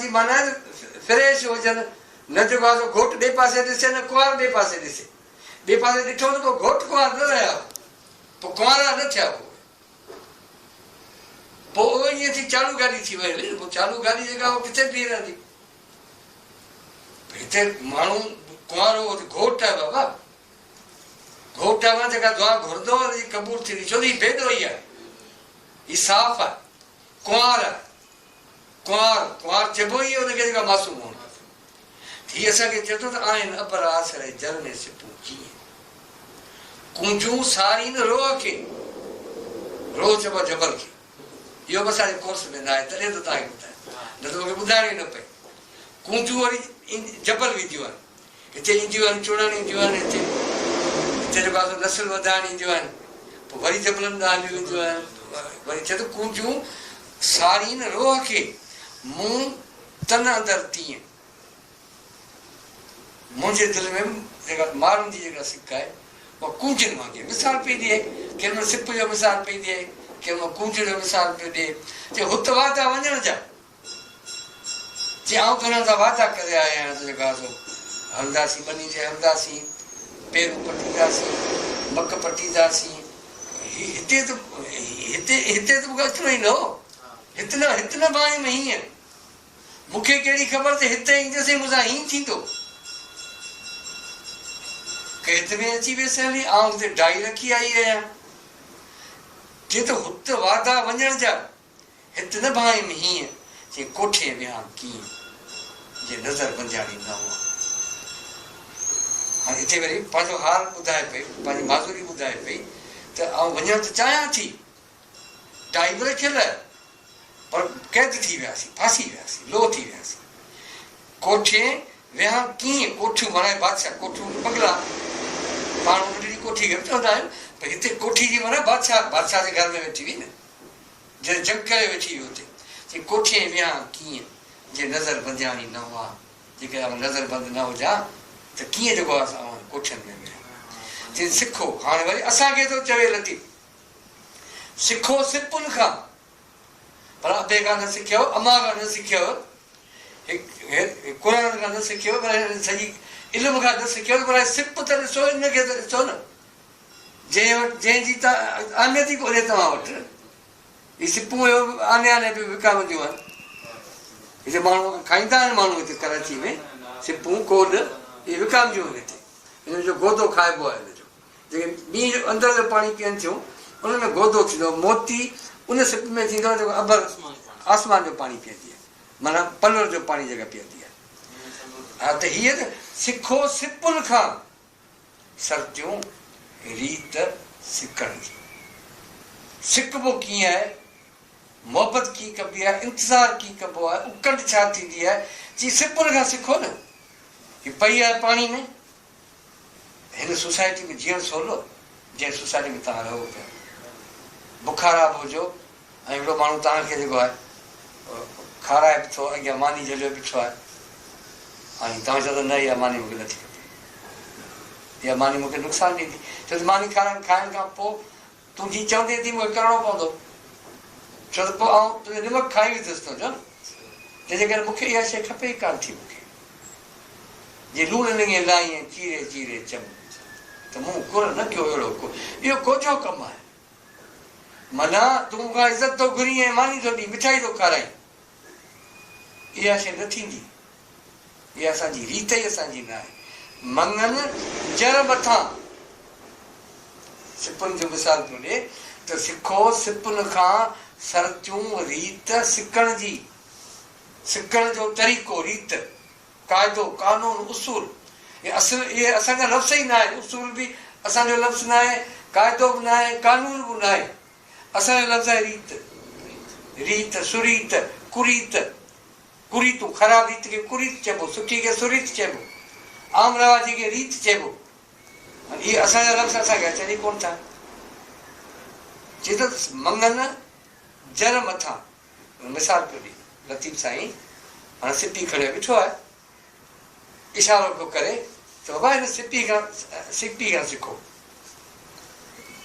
جي معنيٰ آهي ته فريش هجن، نه جيڪو آهي سو گهوٽ ٻئي پاسي ڏسي نه ڪنوار ٻئي پاسي ڏسي. ٻئي پاسي ڏٺو ته پوء گهوٽ ڪنوار نه رهيا هو، پوء ڪنوارا نه ٿيا هو. پوء اهو ائين ٿي چالو گاڏي ٿي وئي هلي، پوء چالو گاڏي جيڪا اها ڪٿي بيهي رهندي. هتي ماڻهو ڪنوارو هو ته گهوٽ آهي بابا. گهوٽ آهي معنيٰ جيڪا دعا گهرندو ان جي قبول ٿيندي، ڇو ته هي بي ڏوهي آهي، هي صاف آهي، ڪنوار آهي. ڪنوار، ڪنوار چئبو ئي ان کي جيڪا معصوم هئڻ کپي. هي اسان کي چئي ٿو ته آهن ابر آسري جر ۾ سپون جيئن. ڪونجون سارين روهه کي، روهه چئبو آهي جبل کي. اهو به اسان جي ڪورس ۾ ناهي تڏهن ٿو توهان کي ٻڌايان نه ته مون کي ٻڌائڻو ئي نه پئي. ڪونجون وري جبل وينديون آهن. هتي اينديون آهن چڙڻ اينديون آهن هتي هتي جيڪو آهي سو نسل وڌائڻ اينديون آهن پوء وري جبلن ڏانهن هليون وينديون آهن وري چئي ٿو ڪونجون سارين روهه کي مون تن اندر تيئن منهنجي دل ۾ به جيڪا مارن جي جيڪا سڪ آهي اها ڪونجن وانگي مثال پئي ڏئي ڪنهن مهل سپ جو مثال پئي ڏئي ڪنهن مهل ڪونج جو مثال پيو ڏئي چئي هت وادا وڃڻ جا چي آئون ته انهن سان وعدا ڪري آيو آهيان ته جيڪو آهي سو هلنداسين ٻني تي هلنداسين، پيرون پٽينداسين، مڪ پٽينداسين. هي هتي ته هتي هتي ته مون کي اچڻو ئي نه هو. هت نه هت نه ڀانئيم هيئن. مون کي ڪهڙي خبر ته هتي ايندس ۽ مون سان هيئن ٿيندو. قيد ۾ اچي ويس هلي، آئون هتي ڊائي رکي آئي آهيان. چي ته هت وعدا وڃڻ جا هت نه ڀانئيم هيئن، جي ڪوٺي ويهان ڪيئن، جي نظر بندياڻي نه هئان. هاڻي هتي وري پنهنجو حال ٻڌائي پئي، پنهنجي معذوري ٻڌائي پئي ته آئون وڃڻ ته چاهيان ٿي، ڊائي به رکيل آهي، پر قيد ٿي وياسين، ڦاسي وياسين، لوهه ٿي وياسين. ڪوٺي ويهان ڪيئن، ڪوٺيون معنيٰ بادشاهه، ڪوٺيون بنگلا، پاڻ ننڍڙي ڪوٺي کي به چوندا آهيون، پر هتي ڪوٺي جي معنيٰ بادشاهه، بادشاهه جي گهر ۾ ويٺي هئي نه. جڏهن جنگ ڪري ويٺي هئي اتي، چي ڪوٺيء ويهان ڪيئن، جي نظر بندياڻي نه هئان، جيڪڏهن آئون نظر بند نه هجان ته ڪيئن جيڪو آهي سو آئون ڪوٺين ۾ ويهان. چي سکو، هاڻي وري اسان کي ٿو چوي لطيف، سکو سپن کان، پر ابي کان نه سکيو، امان کان نه سکيو، هڪ قرآن کان نه سکيو، پر سڄي علم کان نه سکيو، پر سپ ته ڏسو، ان کي ته ڏسو نه. جنهن وٽ جنهن جي ته اهميت ئي ڪونهي توهان وٽ. هي سپون اهو آني آني پيون وڪامنديون آهن. هتي ماڻهو کائيندا آهن ماڻهو هتي ڪراچي ۾ سپون ڪوڏ اهي وڪامجيون آهن هتي. هن جو گودو کائبو آهي هن جو. جيڪي مينهن جو اندر جو پاڻي پيئن ٿيون ان ۾ گودو ٿيندو آهي. موتي ان سپ ۾ ٿيندو آهي جيڪو ابر آسمان جو پاڻي پيئندي آهي. معنيٰ پلر جو پاڻي جيڪا پيئندي آهي. ها ته هيء ته سکو سپن کان. سرتيون ريت سڪڻ جي. سڪبو ڪيئن آهي، محبت ڪيئن ڪبي آهي، انتظار ڪيئن ڪبو آهي، اڪنڊ ڇا ٿيندي آهي، چي سپن کان سکو نه. هي پئي آهي پاڻي ۾. هن سوسائٽي ۾ جيئڻ سولو آهي، جنهن سوسائٽي ۾ توهان رهو پيا. بکارا به هجو ۽ هڪڙو ماڻهو توهان کي جيڪو آهي کارائي به ٿو اڳيان ماني جهليو بيٺو آهي ۽ توهان چئو ٿا نه اها ماني مون کي نٿي کپي اها ماني مون کي نقصان ڏيندي ڇو ته ماني کارائڻ کائڻ کان پوء تون جي چوندين تي مون کي ڪرڻو پوندو ڇو ته پوء آئون تنهنجو نمڪ کائي ويندس تنهنجو نه تنهنجي ڪري مون کي اها شيء کپي ئي ڪانه ٿي مون کي جي لوڻ لڱي لائين چيري چيري چم ته مون ڪر نه ڪيو اهڙو ڪو اهو ڪوجهو ڪم آهي معنيٰ تون مون کان عزت ٿو گهرين ۽ ماني ٿو ڏين، مٺائي ٿو کارائين. اها شيء نه ٿيندي. اها اسان جي ريت ئي اسان جي ناهي. مڱن جر مٿان سپن جو مثال پيو ڏي ته سکو سپن کان سرتيون ريت سکڻ جي، سکڻ جو طريقو، ريت. قاعدو، قانون، اصول، اهي اصل اهي اسان جا لفظ ئي ناهن، اصول به اسان جو لفظ ناهي، قاعدو به ناهي، قانون به ناهي، اسان جو لفظ آهي ريت، ريت، سريت، ڪريت، ڪريتون، خراب ريت کي ڪريت چئبو، سٺي کي سريت چئبو، عام رواجي کي ريت چئبو، اهي اسان جا لفظ اسان کي اچن ئي ڪونه ٿا. چئي ٿو ته مڱن جر مٿان. مثال پيو ڏي. لطيف سائين هاڻ سپي کڻيو بيٺو آهي. اشارو پيو ڪري ته بابا هن سپي کان سپي کان سکو.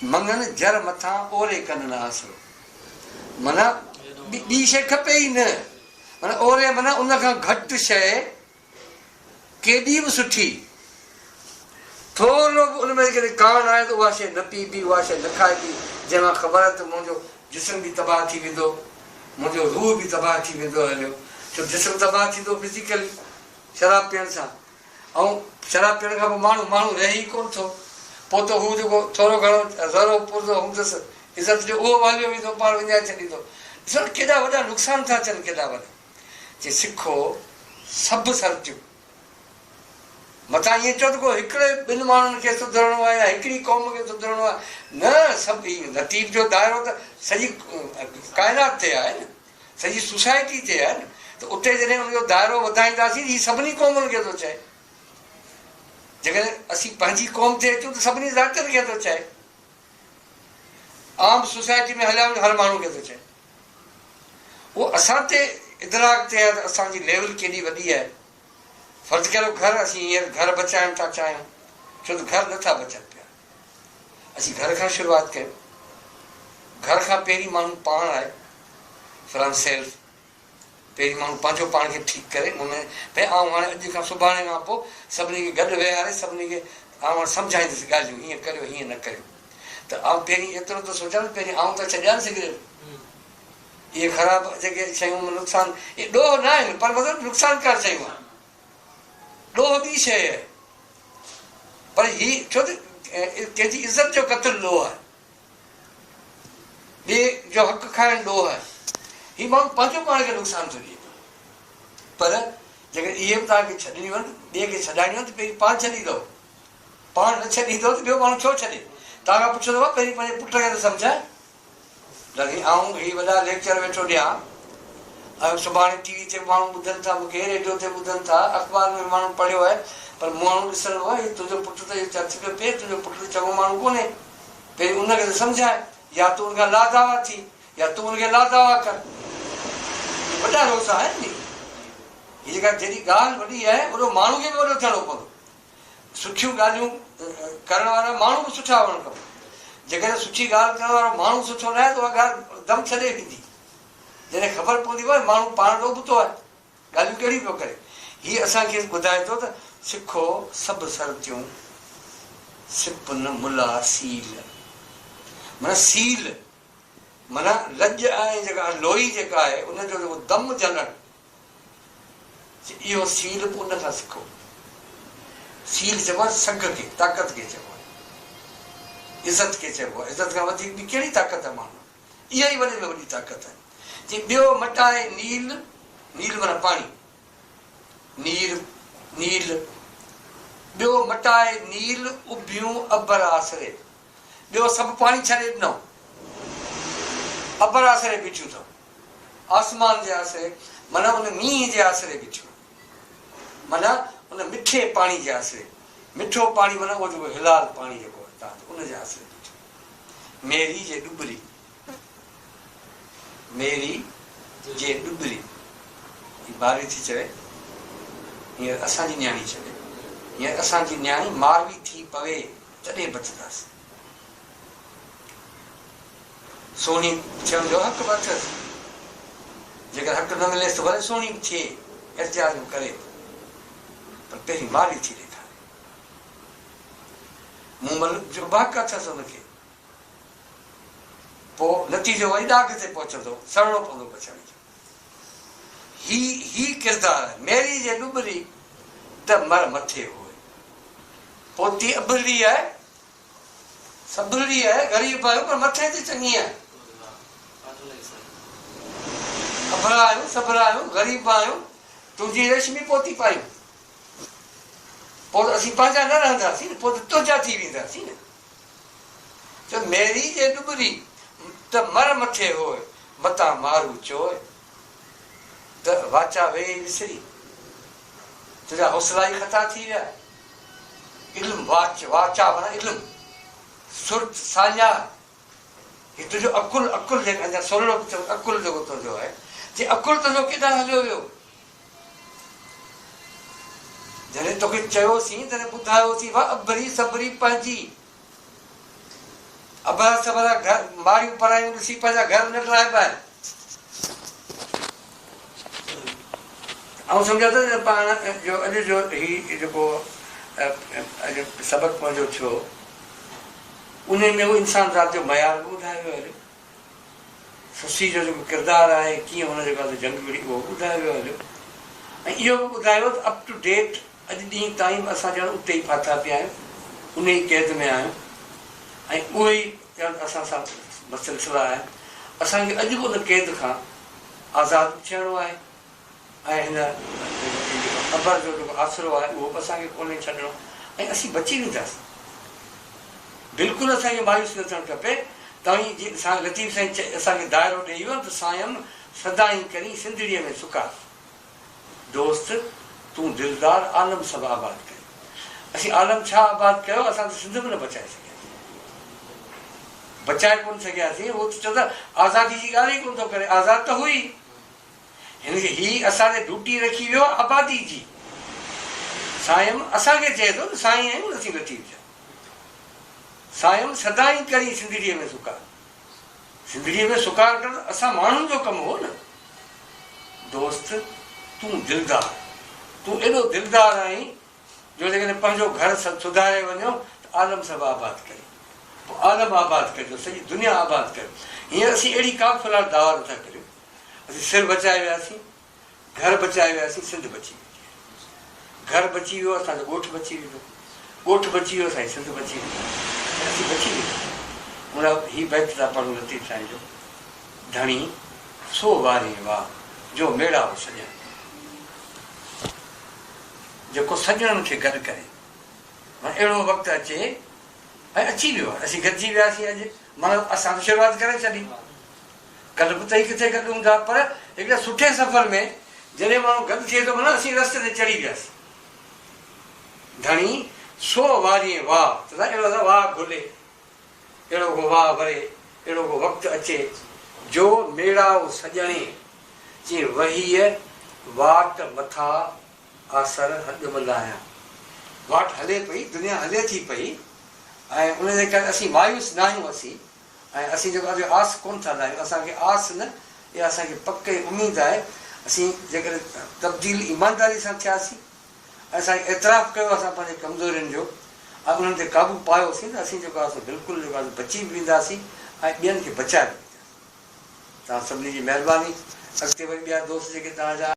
مڱن جر مٿان اوري ڪن نه آسرو. معنيٰ ٻي شيء کپي ئي نه. معنيٰ اوري معنيٰ ان کان گهٽ شيء ڪيڏي به سٺي، ٿورو به ان ۾ جيڪڏهن ڪاڻ آهي ته اها شيء نه پيئبي، اها شيء نه کائبي، جنهن مان خبر آهي ته منهنجو جسم به تباهه ٿي ويندو، منهنجو روح به تباهه ٿي ويندو هليو، ڇو جسم تباهه ٿيندو فزيڪلي شراب پيئڻ سان ۽ شراب پيئڻ کان پوء ماڻهو ماڻهو رهي ئي ڪونه ٿو، پوء ته هو جيڪو ٿورو گهڻو ذرو پرزو هوندس عزت جو اهو به هليو ويندو، پاڻ وڃائي ڇڏيندو. ڏسو نه ڪيڏا وڏا نقصان ٿا ٿين، ڪيڏا وڏا. چي سکو سڀ سرتيون. متان ائين چئو ته ڪو هڪڙي ٻن ماڻهن کي سڌرڻو آهي يا هڪڙي قوم کي سڌرڻو آهي. نه، سڀ هي لطيف جو دائرو ته سڄي ڪائنات تي آهي نه، سڄي سوسائٽي تي آهي نه، ته اتي جڏهن ان جو دائرو وڌائينداسين ته هي سڀني قومن کي ٿو چئي. جيڪڏهن اسين پنهنجي قوم تي اچون ته سڀني ذاتين کي ٿو چئي. عام سوسائٽي ۾ هليا وڃو هر ماڻهو کي ٿو چئي. اهو اسان تي ادراڪ تي آهي ته اسان جي ليول ڪيڏي وڏي آهي. فرض ڪريو گهر اسين هينئر گهر بچائڻ ٿا چاهيون ڇو ته گهر نٿا بچن پيا. اسين گهر کان شروعات ڪيون. گهر کان پهرين ماڻهو پاڻ آهي فرام سيلف. پهرين ماڻهو پنهنجو پاڻ کي ٺيڪ ڪري مون ۾ ڀئي آئون هاڻي اڄ کان سڀاڻي کان پوء سڀني کي گڏ ويهاري سڀني کي آئون هاڻي سمجهائيندس ڳالهيون هيئن ڪريو هيئن نه ڪريو ته آئون پهرين ايترو ته سوچيان ته پهرين آئون ته ڇڏيان سگريٽ اهي خراب جيڪي شيون نقصان اهي ڏوهه نه آهن پر مطلب نقصانڪار شيون آهن ڏوهه ٻي شيء آهي پر هي ڇو ته ڪنهن جي عزت جو قتل ڏوهه آهي ٻئي جو حق کائڻ ڏوهه آهي. هي ماڻهو پنهنجو پاڻ کي نقصان ٿو ڏئي. پر جيڪڏهن اهي به توهان کي ڇڏڻيون آهن، ٻئي کي ڇڏائڻيون آهن ته پهرين پاڻ ڇڏيندؤ. پاڻ نه ڇڏيندؤ ته ٻيو ماڻهو ڇو ڇڏي؟ توهان کان پڇندو ڀاء پهرين پنهنجي پٽ کي ته سمجهاء. لڳي آئون هي وڏا ليڪچر ويٺو ڏيان ۽ سڀاڻي ٽي وي تي به ماڻهو ٻڌن ٿا مون کي، ريڊيو تي ٻڌن ٿا، اخبار ۾ به ماڻهن پڙهيو آهي پر ماڻهو ڏسن ڀاء هي تنهنجو پٽ ته اهو چرچ پيو پئي، تنهنجو پٽ ته چڱو ماڻهو ڪونهي. پهرين ان کي ته سمجهاء، يا تون ان کان لا دعويٰ ٿي يا تون ان کي لا دعويٰ ڪر. اهي وڏا روسا آهن ني. هي جيڪا جيڏي ڳالهه وڏي آهي اوڏو ماڻهو کي به وڏو ٿيڻو پوندو. سٺيون ڳالهيون ڪرڻ وارا ماڻهو به سٺا هئڻ کپن. جيڪڏهن سٺي ڳالهه ڪرڻ وارو ماڻهو سٺو ناهي ته اها ڳالهه دم ڇڏي ويندي. جڏهن خبر پوندي ڀائي ماڻهو پاڻ ته ابتو آهي. ڳالهيون ڪهڙيون پيو ڪري. هي اسان کي ٻڌائي ٿو ته سکو سڀ سرتيون سپن ملا سيل. معنيٰ سيل معنيٰ لڄ ۽ جيڪا لوئي جيڪا آهي ان جو جيڪو دم جهلڻ اهو سيل به ان کان سکو. سيل چئبو آهي سگهه کي، طاقت کي چئبو آهي. عزت کي چئبو آهي. عزت کان وڌيڪ ٻي ڪهڙي طاقت آهي ماڻهو ۾. اها ئي وڏي ۾ وڏي طاقت آهي. جي ٻيو مٽائي نيل، نيل معنيٰ پاڻي، نير، نيل، ٻيو مٽائي نيل اڀيون ابر آسري، ٻيو سڀ پاڻي ڇڏي ڏنو، ابر آسري بيٺيون اٿئون، آسمان جي آسري معنيٰ ان مينهن جي آسري بيٺيون، معنيٰ ان مٺي پاڻي جي آسري، مٺو پاڻي معنيٰ اهو جيڪو حلال پاڻي جيڪو آهي تان جو ان جي آسري بيٺيون. ميري جي ڏٻري، ميري جي ڏٻري، هي ماروي ٿي چوي، هينئر اسان جي نياڻي چوي، هينئر اسان جي نياڻي ماروي ٿي پوي تڏهن بچنداسين. سهڻي ٿيڻ جو حق به اٿس. جيڪر حق نه مليس ته ڀلي سهڻي به ٿئي، احتجاج به ڪري، پر پهرين ماروي ٿي ڏيکاري. مومل جو به حق اٿس ان کي. پوء نتيجو وري ڏاگهه تي پهچندو، سڙڻو پوندو پڇاڙي جو. هي هي ڪردار آهي. ميري جي ڏٻري ته مر مٿي هوء. پوتي اڀرڙي آهي، سڀرڙي آهي، غريب آهيون پر مٿي تي چڱي آهي. اڀرا آهيون، سڀرا آهيون، غريب آهيون، تنهنجي ريشمي پوتي پايون. پوء ته اسين پنهنجا نه رهنداسين نه، پوء ته تنهنجا ٿي وينداسين نه. چيو ميري جي ڏٻري ته مر مٿي هوء، متان مارو چوء ته واچا ويئي وسري، تنهنجا حوصلا ئي خطا ٿي ويا. علم واچ، واچا معنيٰ علم، سرت، ساڃاهه، هي تنهنجو عقل، عقل جيڪو اڃا سولڙو به چئون عقل جيڪو تنهنجو آهي، چي عقل تنهنجو ڪيڏانهن هليو ويو؟ جڏهن توکي چيوسين، تڏهن ٻڌايوسين، وا اڀري سڀري پنهنجي اڀرا سڀرا گهر ماڙيون پرايون ڏسي پنهنجا گهر نه ڊاهبا آهن. آئون سمجهان ٿو ته پاڻ جو اڄ جو هي جيڪو اڄ سبق پنهنجو ٿيو انهي ۾ اهو انسان ذات جو معيار به ٻڌايو ويو هليو. سسي جو جيڪو ڪردار آهي ڪيئن هن جيڪو آهي جنگ وڙهي اهو به ٻڌايو ويو هليو ۽ اهو به ٻڌايو ويو ته اپ ٽو ڊيٽ اڄ ڏينهن تائين به اسان ڄڻ اتي ئي ڦاٿا پيا آهيون انهي ئي قيد ۾ آهيون ۽ اهي ئي ڄڻ اسان سان سلسلا آهن اسان کي اڄ به ان قيد کان آزاد به ٿيڻو آهي ۽ هن جيڪو قبر جو جيڪو آسرو آهي اهو به اسان کي ڪونهي ڇڏڻو ۽ اسين بچي وينداسين. بلڪل اسان کي مايوس نه ٿيڻ کپي. توهين جي سان لطيف سائين اسان کي دائرو ڏيئي ويو ته سائيم سدائين ڪرين سنڌڙيء ۾ سڪار. دوست تون دلدار عالم سڀ آباد ڪرين. اسين عالم ڇا آباد ڪيو اسان ته سنڌ به نه بچائي سگهياسين. بچائي ڪونه سگهياسين. هو ته چئو ته آزادي جي ڳالهه ئي ڪونه ٿو ڪري. آزاد ته هئي. هن کي هي اسان تي ڊيوٽي رکي ويو آهي آبادي جي. سائيم اسان کي چئي ٿو ته سائين آهيون نه اسين لطيف جا. سائيم سدائين ڪرين سنڌڙيء ۾ سڪار. سنڌڙيء ۾ سڪار ڪرڻ اسان ماڻهن جو ڪم هو نه. دوست تون دلدار. تون ايڏو دلدار آهين جو جيڪڏهن پنهنجو گهر سڌاري وڃو ته عالم سڀ آباد ڪريو. پوء عالم آباد ڪجو، سڄي دنيا آباد ڪريو. هينئر اسين اهڙي ڪا به في الحال دعويٰ نٿا ڪريون. اسين سر بچائي وياسين، گهر بچائي وياسين، سنڌ بچي ويندي آهي. گهر بچي ويو، اسان جو ڳوٺ بچي ويندو. ڳوٺ بچي ويو، اسان جي سنڌ بچي ويندي ۽ اسين بچي وينداسين. ان هي بيت ٿا پڙهون لطيف سائين جو، ڌڻي سو وارين واء، جو ميڙائو سڄڻ. جيڪو سڄڻن کي گڏ ڪري. معنيٰ اهڙو وقت اچي ۽ اچي ويو آهي. اسين گڏجي وياسين اڄ، معنيٰ اسان ته شروعات ڪري ڇڏي. ڪلهه به ته هي ڪٿي گڏ هوندا پر هڪڙي سٺي سفر ۾ جڏهن ماڻهو گڏ ٿئي ٿو معنيٰ اسين رستي تي چڙهي وياسين. ڌڻي سو وارين واء ته اهڙو ته واء گهلي، اهڙو ڪو واء وري، اهڙو ڪو وقت اچي جو ميڙائو سڄڻي چين وهيء واٽ مٿا آسر هڏ ملهايان. واٽ هلي پئي، دنيا هلي ٿي پئي ۽ ان جي ڪري اسين مايوس ناهيون اسين ۽ اسين جيڪو اڄ آس ڪونه ٿا لاهيون، اسان کي آس نه، اها اسان کي پڪ ۽ اميد آهي، اسين جيڪڏهن تبديل ايمانداري سان ٿياسين ۽ اسان اعتراف ڪيو اسان پنهنجي ڪمزورين جو ۽ انهن تي قابو پايوسين ته اسين جيڪو آهي سو بلڪل جيڪو آهي سو بچي به وينداسين ۽ ٻين کي بچائي به وينداسين. توهان سڀني جي مهرباني. اڳتي وري ٻيا دوست جيڪي توهان جا.